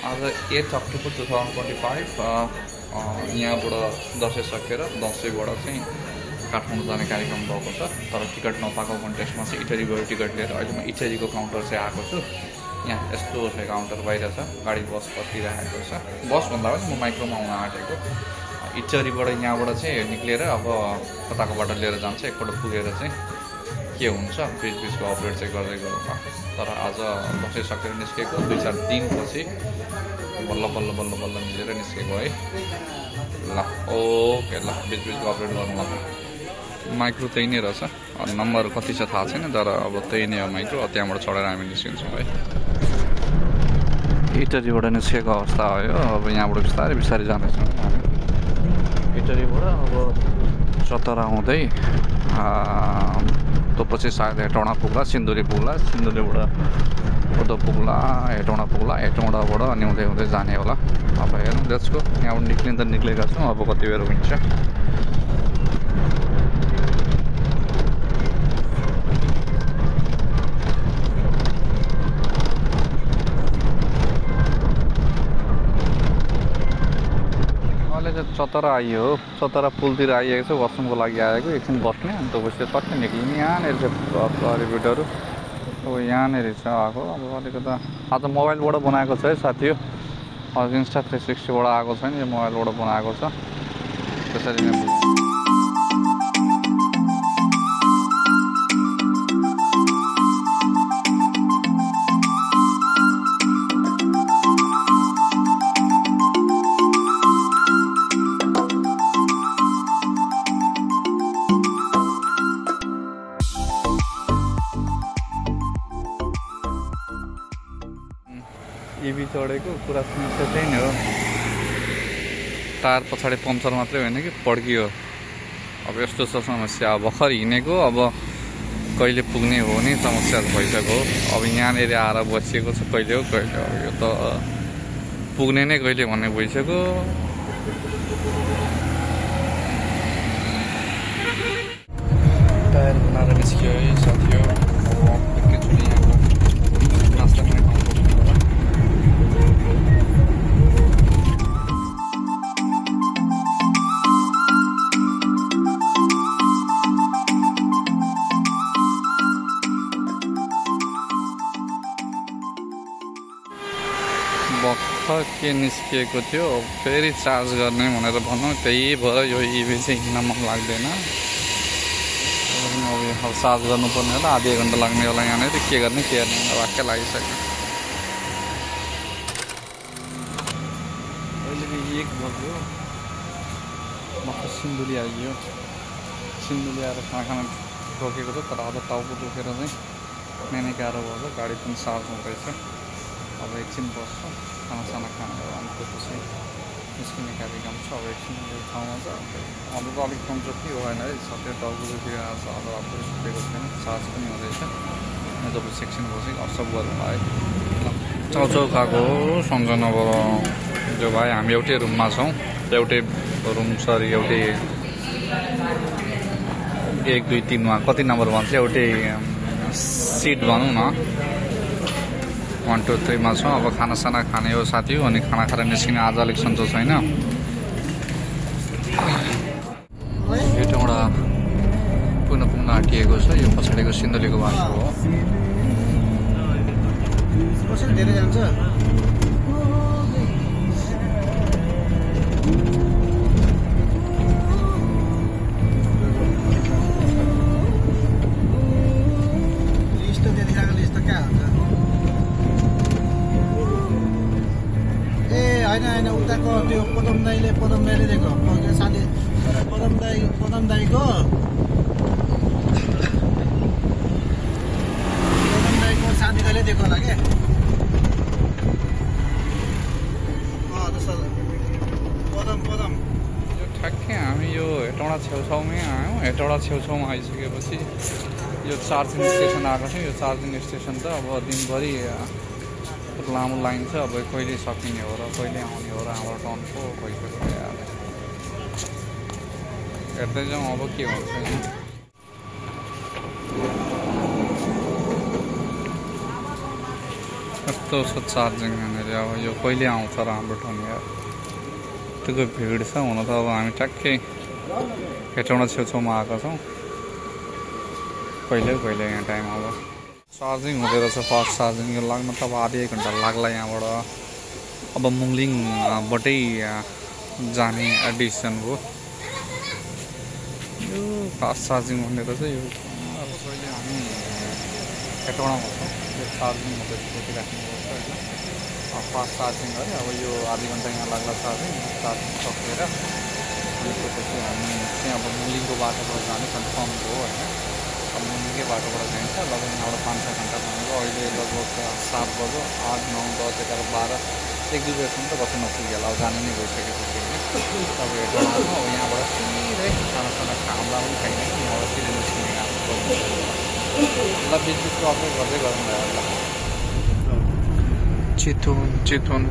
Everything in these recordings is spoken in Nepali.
आज 8 अक्टोबर 2025 यहाँबाट दसैँ सकेर दसैँबाट चाहिँ काठमाडौँ जाने कार्यक्रम भएको छ। तर टिकट नपाएको कन्टेस्टमा चाहिँ इटरी गएर टिकट लिएर अहिले म इटरीको काउन्टर चाहिँ आएको छु। यहाँ यस्तो छ काउन्टर बाहिर छ, गाडी बस पर्खिरहेको छ। बस भन्दा पनि म माइक्रोमा आउन आँटेको। इटरीबाट यहाँबाट चाहिँ निक्लिएर अब कताको बाटो लिएर जान्छ, एकपल्ट पुगेर चाहिँ के हुन्छ बिचबिचको अपडेट चाहिँ गर्दै गरौँ। तर आज दसैँ सकेर निस्केको 2-4 दिनपछि बल्ल बल्ल बल्ल बल्ल मिलेर निस्केको है। ल ओके, ल बिचबिचको अपडेट गरौँ। ल माइक्रो त्यही नै रहेछ, नम्बर कति छ थाहा छैन, तर अब त्यही नै हो माइक्रो। त्यहाँबाट चढेर हामी निस्किन्छौँ है। इटरीबाट निस्केको अवस्था हो यो। अब यहाँबाट बिस्तारै बिस्तारै जाँदैछौँ हामी। इटरीबाट अब चतरा हुँदै त्यो पछि सायद हेटौँडा पुग्ला, सिन्धुली पुग्ला, सिन्धुलीबाट उता पुग्ला, हेटौँडा पुग्ला, हेटौँडाबाट अनि हुँदै हुँदै जाने होला। अब हेरौँ, लेट्स गो। यहाँबाट निक्लिँदा निक्लेका छौँ, अब कति बेर हुन्छ। चतरा आइयो हो, चतरा पुलतिर आइएको छ, बस्नुको लागि आएको। एकछिन बस्ने अनि त्यसपछि टक्कै निक्लिने। यहाँनिर चाहिँ रिपिटहरू अब यहाँनिर चाहिँ आएको। अब अलिकता आज मोबाइलबाट बनाएको छ है साथी हो। आज इन्स्टा 360बाट आएको छैन, यो मोबाइलबाट बनाएको छ। त्यसरी नै इभी चढेको कुरा समस्या त्यही नै हो। टायर पछाडि पम्चर मात्रै होइन कि पड्कियो। अब यस्तो छ समस्या। अब भर्खर हिँडेको, अब कहिले पुग्ने हो नि समस्या भइसक्यो। अब यहाँनिर आएर बसिएको छ, कहिले हो कहिले हो, यो त पुग्ने नै कहिले भन्ने भइसक्यो। टायर बनाएर निस्कियो है साथी हो। अब एकैचोटि यहाँको नास्ता पनि खाउँ। भर्खर के निस्किएको थियो, फेरि चार्ज गर्ने भनेर भनौँ। त्यही भएर यो इभी चाहिँ हिँड्न मन लाग्दैन। अब चार्ज गर्नुपर्ने होला, आधी घन्टा लाग्ने होला। यहाँनिर के गर्ने वाक्य लागिसक्यो। अहिलेको 1 बज्यो, भर्खर सिन्धुली आइयो। सिन्धुली आएर खाना रोकेको छ, तर आज टाउको दुखेर चाहिँ मेनै गाह्रो भयो। गाडी पनि चार्ज हुँदैछ। अब एकछिन बस्छु, खानासाना खाएर अनि त्यसपछि निस्किने कार्यक्रम छ। अब एकछिन ठाउँमा छ। अब त अलिक कमजोर के भएन है, सबै टाउको दुखिरहेको छ। अब आफूले सुतेको छैन, चार्ज पनि हुँदैछ। जब एकछिन बसेँ अब सब गरौँ है। चौचौकाको सम्झनाबाट जो भाइ हामी एउटै रुममा छौँ। एउटै रुम सरी एउटै 1, 2, 3मा कति नम्बर भन्छ, एउटै सिट भनौँ न। 1, 2, 3मा छौँ। अब खानासाना खाने हो साथी हो। अनि खाना खाएर निस्किने आज अलिक सन्चो छैन। हेटौँडा पुग्न आँटिएको छ। यो पछाडिको सिन्धुलीको बाटो हो। धेरै जान्छ। होइन उताको त्यो पदम दाईले दिएको साथी पदम दाईको साथीले दिएको होला क्या। पदम यो ठ्याक्कै हामी यो हेटौँडा छेउछाउमै आयौँ। हेटौँडा छेउछाउमा आइसकेपछि यो चार्जिङ स्टेसन आएको छ। यो चार्जिङ स्टेसन त अब दिनभरि लामो लाइन छ। अब कहिले सकिने हो र कहिले आउने हो र हाम्रो टर्न पो भइसक्यो। हेर्दै जाउँ अब के हुन्छ। कस्तो छ चार्जिङ यहाँनिर। अब यो कहिले आउँछ र हाम्रो ठाउँ यार, यतिको भिड छ। हुन त अब हामी ट्याक्कै हेटौँडा छेउछाउमा आएका छौँ। कहिले यहाँ टाइम अब चार्जिङ हुँदै रहेछ, फास्ट चार्जिङ। यो लाग्न त अब आधी 1 घन्टा लाग्ला यहाँबाट। अब मुङलिङबाटै जाने डिसिसन हो। यो फास्ट चार्जिङ भन्ने रहेछ। यो अहिले हामी हेटौँडामा छौँ, यो चार्जिङ हुँदैछ देखिराख्नुपर्छ होइन। फास्ट चार्जिङ गऱ्यो, अब यो आधी घन्टा यहाँ लाग्ला चार्जिङ सकेर। अनि त्यसपछि हामी चाहिँ अब मुङलिङको बाटोबाट जाने कन्फर्म हो होइन। अब मुङलिङकै बाटोबाट जाइन्छ। लगभग यहाँबाट 5-6 घन्टा भनेको अहिले लगभग 7 बज्यो, 8, 9, 10, 11, 12, 1-2 बजीसम्म त बस्नु नपुगेला। अब जाने नै गइसकेपछि होइन। अब हेटौँडामा अब यहाँबाट सिधै खानासाना खाँदा पनि खाइँदैन, यहाँबाट सिधै निस्किने काम गर्नु। ल बिचको अपडेट गर्दै गरौँ न ल। चितवन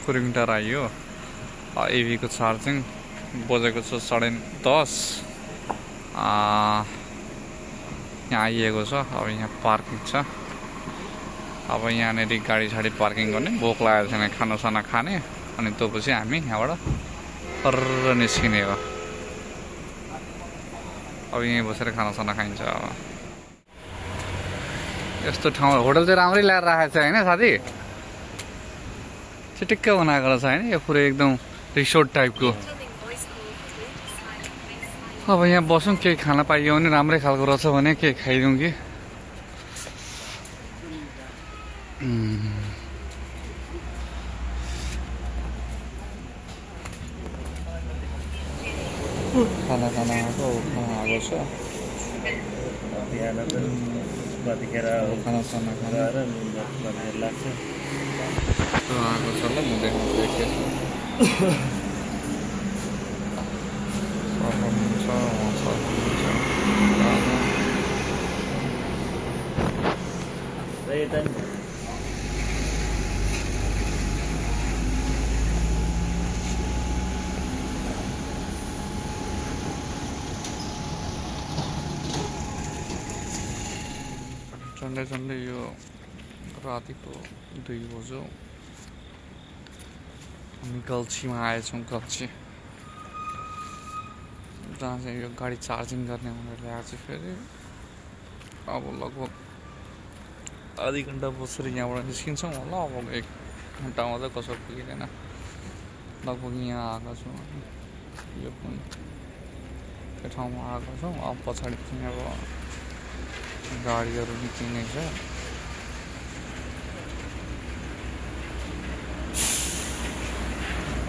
कुरिङटार आइयो। एभीको चार्जिङ बजेको छ 10:30। यहाँ आइएको छ। अब यहाँ पार्किङ छ। अब यहाँनिर गाडी पार्किङ गर्ने। भोक लागेको छैन, खानासाना खाने अनि त्यसपछि हामी यहाँबाट फर्र निस्किने हो। अब यहीँ बसेर खानासाना खाइन्छ। अब यस्तो ठाउँ होटल चाहिँ राम्रै ल्याएर राखेको छ होइन साथी? चिटिक्क बनाएको रहेछ होइन? यो पुरै एकदम रिसोर्ट टाइपको। अब यहाँ बसौँ, केही खाना पाइयो भने राम्रै खालको रहेछ भने केही खाइदिउँ कि। खाना आएको छ। खानासाना खाएर लाग्छ आएको छ। ल म देखाउँछु एकखेप। झन्डै यो रातिको 2 बज्यो। हामी गल्छीमा आएछौँ। गल्छी जहाँ चाहिँ यो गाडी चार्जिङ गर्ने भनेर ल्याएको छु। फेरि अब लगभग आधी घन्टा बसेर यहाँबाट निस्किन्छौँ होला। अब 1 घन्टामा चाहिँ कसो पुगिँदैन। लगभग यहाँ आएको छौँ। यो पनि त्यो ठाउँमा आएको छौँ। अब पछाडि चाहिँ अब गाडीहरू निक्लिने छ।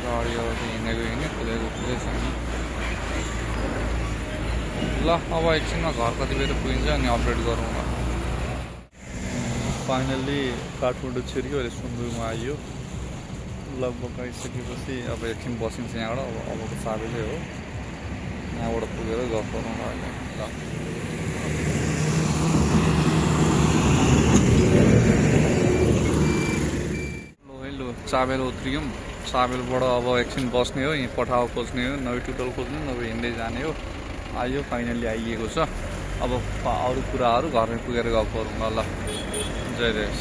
गाडीहरू हिँडेको कुदेको छैन। ल अब एकछिनमा घर कति बेर पुगिन्छ अनि अपडेट गरौँ ल। फाइनल्ली काठमाडौँ छिर्यो, अहिले सुन्दुरमा आइयो। लगभग आइसकेपछि अब एकछिन बसिन्छ यहाँबाट। अब अबको चाबीले हो यहाँबाट पुगेर गफ गरौँ अहिले ल। लु चाबेल उत्रियौँ। चाबेलबाट अब एकछिन बस्ने हो, यहीँ पठाउ खोज्ने हो, नभए टुटल खोज्ने हो, नभए हिँड्दै जाने हो। आइयो फाइनल्ली आइएको छ। अब अरू कुराहरू घरमै पुगेर गफ गरौँ ल। जय देश।